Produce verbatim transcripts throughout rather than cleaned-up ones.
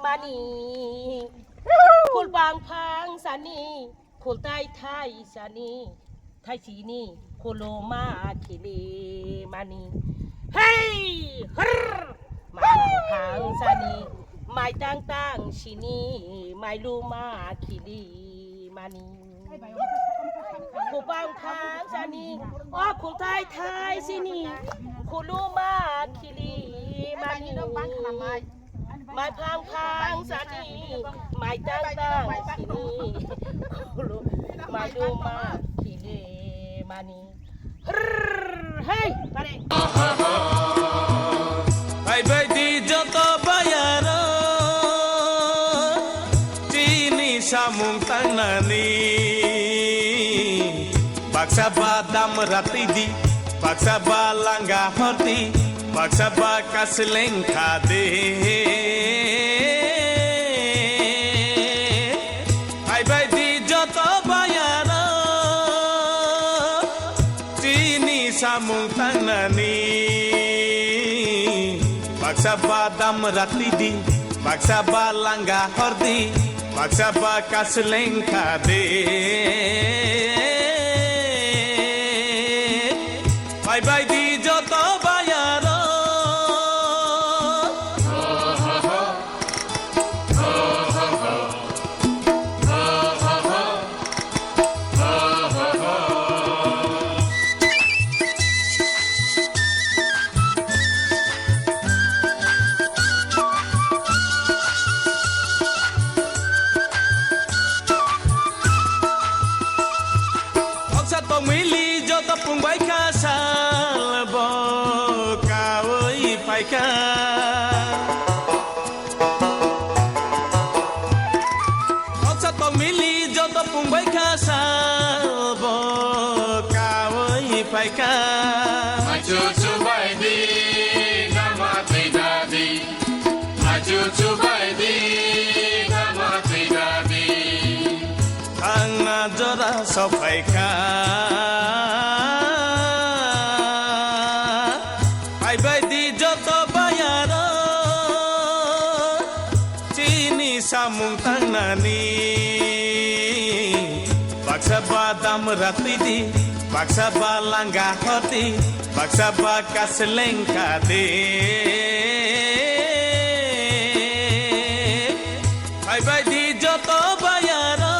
mani. Khulpang phang sani, khultai thai sani, thaisini khuluma khili mani. Hei! Hrrr! Mama phang sani, mai tang tang sini, mai luma khili mani. Khupang phang sani, o khultai thai sini, khuluma khili mani. Mai phang phang sani, mai tang tang sini, khulu, mai luma khili mani. Hrrr, hei, pare. Phaibai di joto bayaro, chini samung tangnani. Baksa ba dam ratwi di, baksa ba langa hordi, baksa ba kasleng khade. Phaibai di joto bayaro, chini samung tangnani. Baksa ba dam ratwi di, baksa ba langa hordi, baksa ba kasleng khade. Phaibai di joto bayaro. Oksa tongmili joto pungbai kha sal bo kawi phaikha. Oksa tongmili joto pungbai kha sal bo kawi phaikha. Machu chubai di, dama twi dadi. Machu chubai di, dama twi dadi. Thangna jora sophaikha. Phaibai di joto bayaro, chini samung tangnani. Baksa ba dam ratwi di, baksa ba langa hordi, baksa ba kasleng khade. Phaibai di joto bayaro.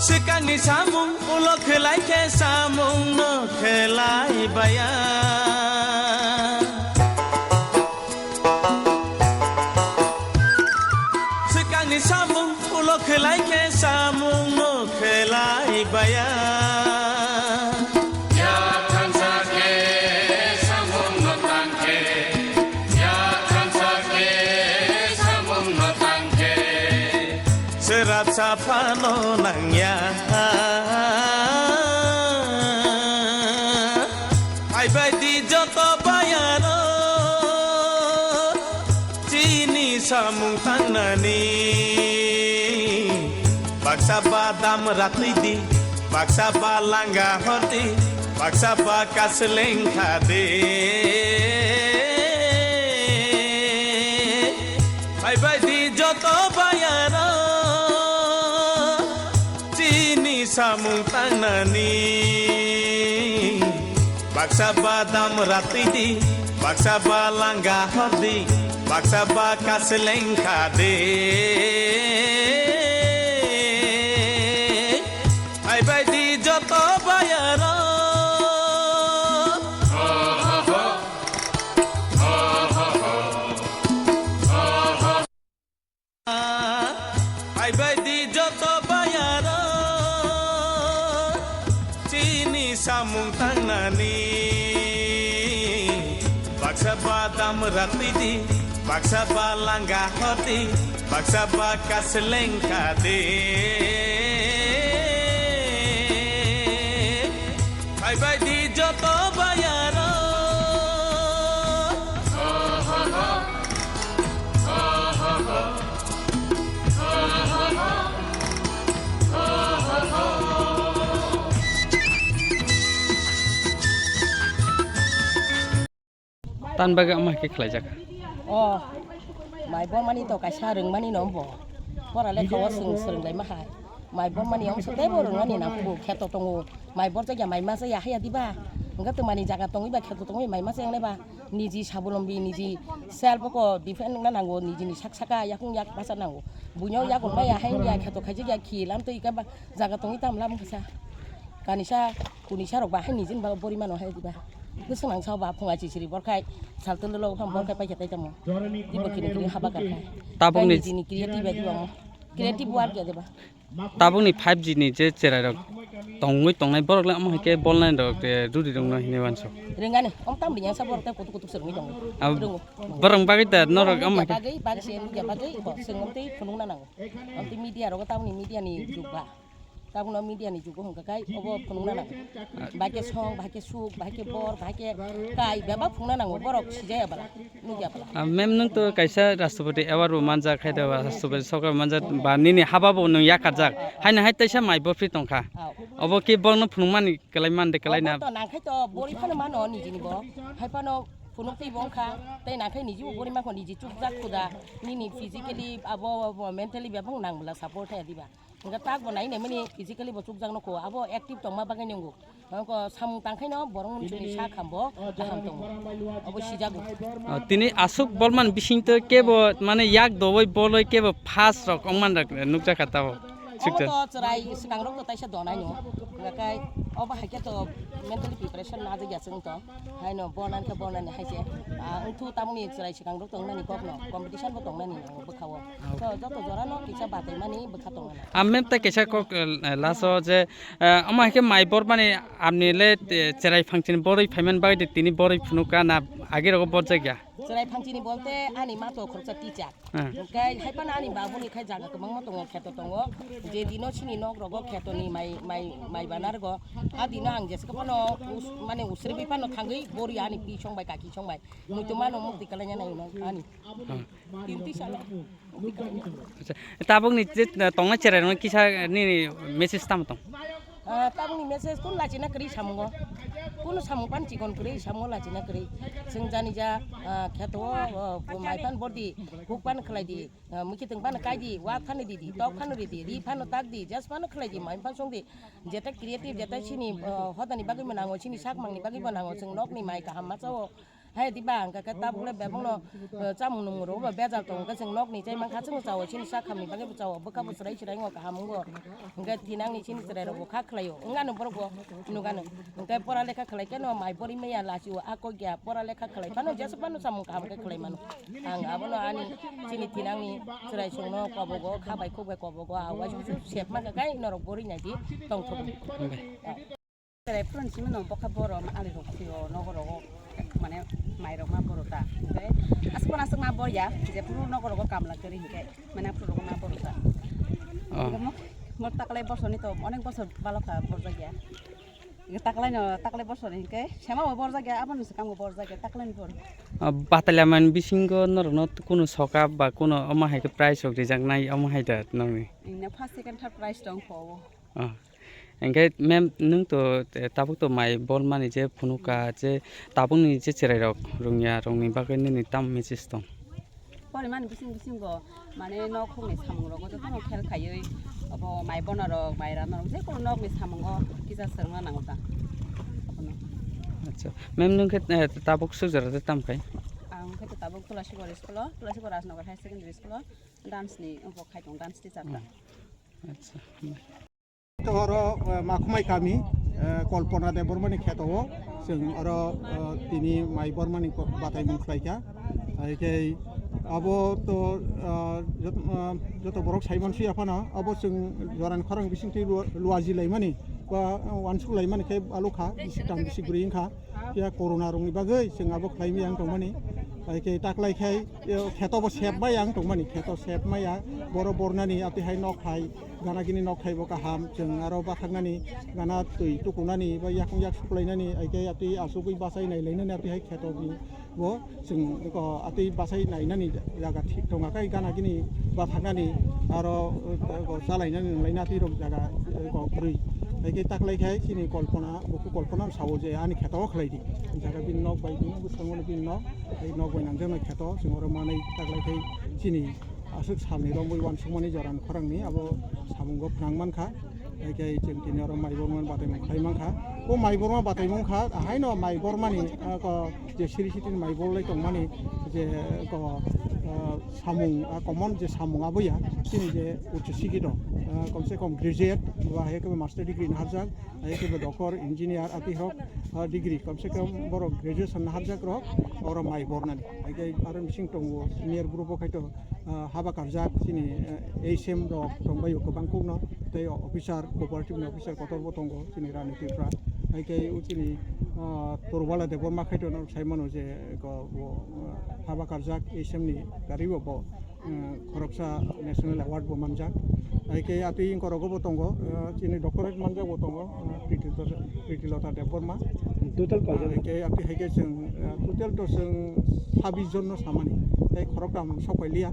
Swkangni samung ulo khlai khe samung no khlai baya. Swkangni samung ulo khlai khe samung no khlai baya. Ya thansa khe samung no tang khe, ya thansa khe samung no tang khe. Srap saphano nangya. Phaibai di joto bayaro, chini samung tangnani. Baksa ba dam ratwi di, baksa ba langa hordi, baksa ba kasleng khade. Phaibai di joto bayaro, chini samung tangnani. Baksa ba dam ratwi di, baksa ba langa hordi, baksa ba kasleng khade. Phaibai di joto bayaro. Phaibai di joto bayaro, chini samung tangnani. Baksa ba dam ratwi di, baksa ba langa hordi, baksa ba kasleng khade. Baidi joto bayaro. Tan bagwi ama khe khlaijak. O, mai bomani to kaisa rwngmani no bo. Pora lekha o swng swrwnglaima hai. Mai bomani ongso teibo rwngmani nang kheto tongo. Mai borjak ya, mai masa ya haya diba. Hwnkhe twmani jaga tongwi ba kheto tongwi mai masa yangnai ba. Niji sabolombi, niji self ko defend wngna nango, nijini sak saka yakung yak basa nango. Buino yakung maya hai ya kheto khaijak ya khi lam twi ka ba jaga tongwi tam lam kasa. Kanisa, kunisa rok ba hai nijin ba bori mano hai diba. Bwswk nang sao ba phunga chichiri borkhai, saltwlwlo phang borkhai paikha tai tamo. Dibo kini kini haba karkhai. Tabukni nijini creative ba diba mo. Creative work ya diba. Tabukni five G ni je cherai rok tongwi tongnai borok le omo hai khe bolnai rok, eh, rudi rok no hinwi uansuk. Rwngani, om tam bini yang sa borok tei kutuk kutuk swrwngwi tongo. Abo rwngo. Borok bagwi da norok omo hai khe. Bagwi, bagwi se media bagwi bo swrwng tei phunukna nango. Amtwi media rogo tabukni media ni jug ba. Tabukno media ni jugo hwnkha khai obo phunukna nango. Bahai khe song, bahai khe suk, bahai khe bor, bahai khe kai bebak phunukna nango borok sijaya bwla, nukya bwla. Ah, mem, nwng to kaisa Rashtrapati Award bo manjak, hai da Rashtrapati Sokar manjak, ba nini haba bo nwng yakarjak. Haino hai teisa mai bo free tongkha. Ao. Obo khe borokno phunukmani kwlai mande kwlai na. Obo to nangkhai to bori phano mano nijini bo. Hai phano phunuk twi bo wngkha. Tei nangkhai niji bo bori mangkho niji chukjak khuda. Nini physically abo, abo mentally bebak nang bwla support hai diba. Hwnkhe tak bo nai naimani physically bo chukjak nukho, abo active tongma bagwi nungo. Hwnkhe samung tangkhaino borok mwnchwini sak hambo kaham tongo. Obo sijago. O, tini aswk bolman bisingtwi kebo mane yak dowoi boloi kebo pass rok wngman rok nukjakha tabo. Obo sikjak. To chwrai swkangrok to taisa donaino. Hwnkhe obo hai khe to mentally preparation najak ya chwng to. Haino bornan khe bornani hai se. Ah, wngthu tamoni chwrai swkangrok tongnani kokno competition bo tongnani nango bwkhao. To joto jorano kisa bataimani bwkha tongmani. Ang mem tei kaisa kok, eh, last o je, eh, omo hai khe mai bormani amni le, eh, cherai phangchini borwi phaiman bagwi de tini borwi phunukha na agi rogo borjak ya? Cherai phangchini bolte ani ma to khoroksa teacher. Hmm. Hwnkhe hai phano ani babuni khai jaga kwbangma tongo, kheto tongo. Je dino chini nok rogo khetoni mai, mai, mai banargo. A dino ang jeswk phano us-, mane usribwi phano thangwi bori ani pi song bai kaki song bai. Muitu mano mukti kalaina nai ani. Hmm. Tinti salo. Acha, tabukni je, uh, tongna cherai rokno kisa nini message tamo tong? Ah, tabukni message kun lachina kwrwi samungo. Kunu samung pan chikon kwrwi samungo lachina kwrwi. Chwng jani ja, ah, kheto o, o, mai pan bordi, huk pan khlai di, ah, mukitwng pan kai di, wak phano di di, tok phano ri di, ri phano tak di, jas phano khlai di, mai pan song di. Jeta creative, jeta chini, ah, hodani bagwi bo nango, chini sakmangni bagwi bo nango, chwng nokni mai kaham ma chao. Hai diba, hwnkha khe tabuk le bebak no, eh, chamung nung rw ba bejal tong khe chwng nok ni chai mankha chwng chao chini sak ham ni bagwi bo chao bwkha bo chwrai chwrai ngo kaham wngo. Hwnkhe tinang ni chini chwrai rok bo kha khlai o wngano borok bo nugano. Hwnkhe pora lekha khlai khe no mai bori maya lachi o a kok ya pora lekha khlai phano jesa phano chamung kaham khe khlai mano. Ang abono ani chini tinang ni chwrai chwng no kobogo kha bai khuk bai kobogo a waisa sep mankha kai norok bori nai di tong thok. Hwnkhe. Cherai phuru ni simi no bokha boro ma ali rok thio nogo rogo mane mai rok ma boro ta. Hingke asuk asuk ma bor ya je phuru nogo rogo kamla kari hingke mane phuru rogo ma boro ta. Oh. Hingke mo, mo taklai bosor ni to onek bosor balo kha borjak ya. Hingke taklai no taklai bosor ni hingke sema bo borjak ya aboni swkang bo borjak ya taklai ni bor. Ah, batalya man bisingo norok no kunu soka ba kunu omo hai khe prize rok rijak nai omo hai da nongni. Ino first second third prize tong kho. Ah. Hingke mem nwng to, eh, tabuk to mai bol mani je phunukha je tabukni je cherai rok rungya rokni bagwi nini tam message tong? Porimani bising bisingo mane nok hokni samung rogo jotono khel khaiwi obo mai bona rok mai rana rok je kono nokni samungo kisa swrwngna nango ta. Abono. Acha. Mem nwng khe, eh, tabuk suk jora de tam khai? Ang khe to tabuk Tulasigor school o, Tulasigor Rajnagar Higher Secondary School o dance ni obo khai tong dance teacher ta. Hmm. Acha. To oro, eh, Makhumai kami, eh, Kalpana Debbarmani kheto o, chwng oro, eh, tini mai bormani ko-, bataimung khlaikha. Hai khe abo to, eh, jot-, eh, joto borok saimon suya phano, abo chwng jorani khorang bisingtwi lua-, luaji laimani, ba, eh, uansuk laimani khe alokha, bisik tam bisik bwrwi wngkha. Phiya corona rokni bagwi chwng abo khlaimaya wng tongmani. Hai khe taklai khai, eh, kheto bo sep maya ang tongmani, kheto sep maya, boro bornani, atwi hai nok hai, gana gini nok hai bo kaham, chwng aro bathaknani, gana twi tukunani, ba yakung yak suklainani, hai khe atwi asugwi bachai nai lainani, atwi hai kheto ni bo chwng eko atwi bachai nainani jaga thik tonga, kai gana gini bathaknani, aro, eh, eko chalainani nanglaina atwi rok jaga, eh, eko kwrwi. Hai khe taklai khai chini kolpona, buku kolpona sao je ani kheto o khlai di. Jaga bini nok bai bini bwskango bini nok, hai nok bai nangjaknai kheto, chwng oro manwi taklai khai chini aswk salni romwi uansukmani jora ni khorang ni abo samungo phnang mankha. Hai khe chwng tini oro mai borma bataimung khlai mankha. O mai borma bataimung kha, haino mai bormani, ah, ko je siri sitini mai borlai tongmani je, ko, ah, samung, ah, common je samung aboya, chini je uchu sikito, ah, komse kom graduate, ba hai khe master degree naharjak, hai khe doctor, engineer, atwi rok, ah, degree, komse kom borok graduation naharjak rok, oro mai bornani. Hai khe aro bising tongo senior group o khai to, ah, haba karjak chini, eh, H M rok tongbaio kwbang kokno, tei officer, cooperative ni officer kotor bo tongo chini Rani Tripura. Hai khe o chini, ah, Turbala Debbarma khai to norok sai mano je, ko, bo, ah, haba karjak H M ni gari o bo, eh, khoroksa national award bo manjak. Hai khe atwi wngkorogo bo tongo, eh, chini doctorate manjak bo tongo, eh, Priti Lota, Priti Lota Debbarma. Total kaijak? Hai khe atwi hai khe chwng, eh, total to chwng sabis jon no samani. Tei khoroktham sok pai liya.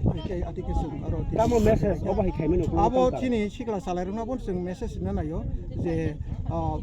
Hai khe atwi khe chwng aro tamo message obo hai khaimani ukulung abo tangkar? Chini sikla salai rwna bo chwng message rwna naio je, ah,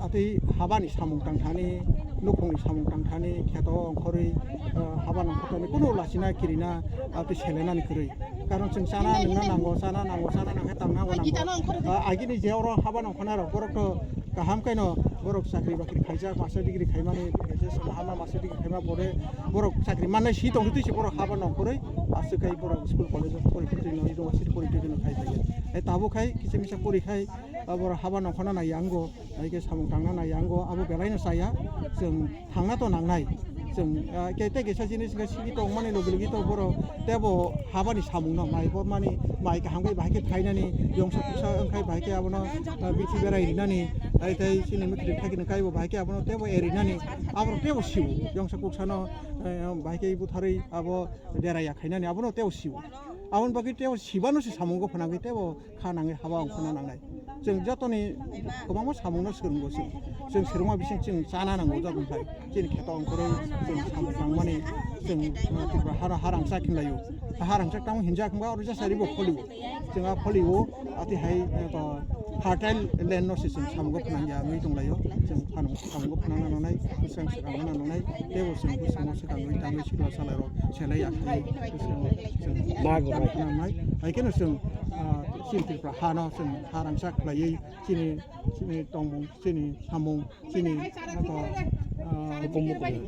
atwi habani samung tangthani, nukhungni samung tangthani, kheto ongkhorwi, ah, haba nongkhortani kunu lachina kirina, ah, tei selenani kwrwi. Karon chwng chana nungna nango, chana nango, chana nangkhe tangna bo nango. Ah, agini je oro haba nongkhornai rok, borok to kaham khe no borok chakri bakri khaijak, master degree khaimani, graduation hama master degree khaima pore borok chakri mannai si tongtwi se borok haba nongkhorwi aswk khai borok school college o pori twi no, university pori twi no khai phaiya. Hai tabuk khai kisa misa pori khai, ah, borok haba nongkhorna nai yango. Hai khe samung tangna nai yango, abo belai no chaya, chwng thangna to nangnai. Chwng, ah, khe tei kisa jinis hwnkhe sigi tongmani logi logi to borok tebo habani samung no mai bormani, mai kaham khe bahai khe phainani, yongsa kuksa wngkhai bahai khe abono, ah, bithi berai rinani, tai tai chini mwkhwtwi thakino kaibo bahai khe abono tebo erinani, aborok tebo sio, yongsa kuksa no, eh, bahai khe butharwi abo dera ya khainani abono tebo sio. Aboni bagwi tebo sibano se samungo phanagwi tebo kha nangwi haba ongkhorna nangnai. Chwng jotoni kwbangma samungno swrwngo chwng. Chwng swrwngma bising chwng chana nango jotoni phai. Chini kheto ongkhorwi chwng samung tangmani chwng, uh, Tripura haro harangsa khinlaio. Harangsa tamo hinjak hwnba oro jesa ribo pholio. Chwng a pholio atwi hai, uh, fertile land no se chwng samungo phnangya wngwi tonglaio. Chwng phanang samungo phnangna nangnai, bwswng swkangna nangnai, teibo chwng bwskango swkangwi tangwi sikla salairok selai ya khlai bwskango chwng ma gwnai. Phnangnai. Hai kheno chwng, ah, chini Tripura hano chwng harangsa khlaiwi chini, chini tongmung, chini samung, chini, ah,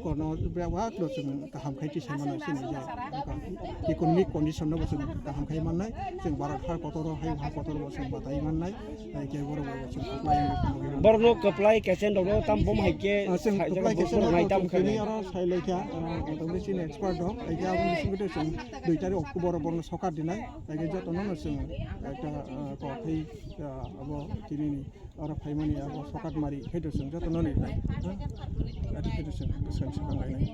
kono bebak no chwng kaham khai tisai mano chini je, ah, economic condition no bo chwng kaham khai mannai, chwng Bharat ha kotoro, hai ha kotoro bo chwng batai mannai. Hai khe borok bai chwng kwplai wngwi phunugwi rw. Borokno kwplai kesen rokno tam bom hai khe ah, chwng sai kwplai jaga kesen borok rokno nai tam chwng khe tini nai. Oro sai lai kha, ah, motamoti chini expert rok. Hai khe aboni bisingtwi chwng dui tarik October o borokno sokar dinai. Hai khe jotono no chwng ekta, ah, kok khai, ah, abo tini ni oro phaimani abo sokar mari khe to chwng jotono ni nai. Ha? Ati khe to chwng bwswng swkang lainai.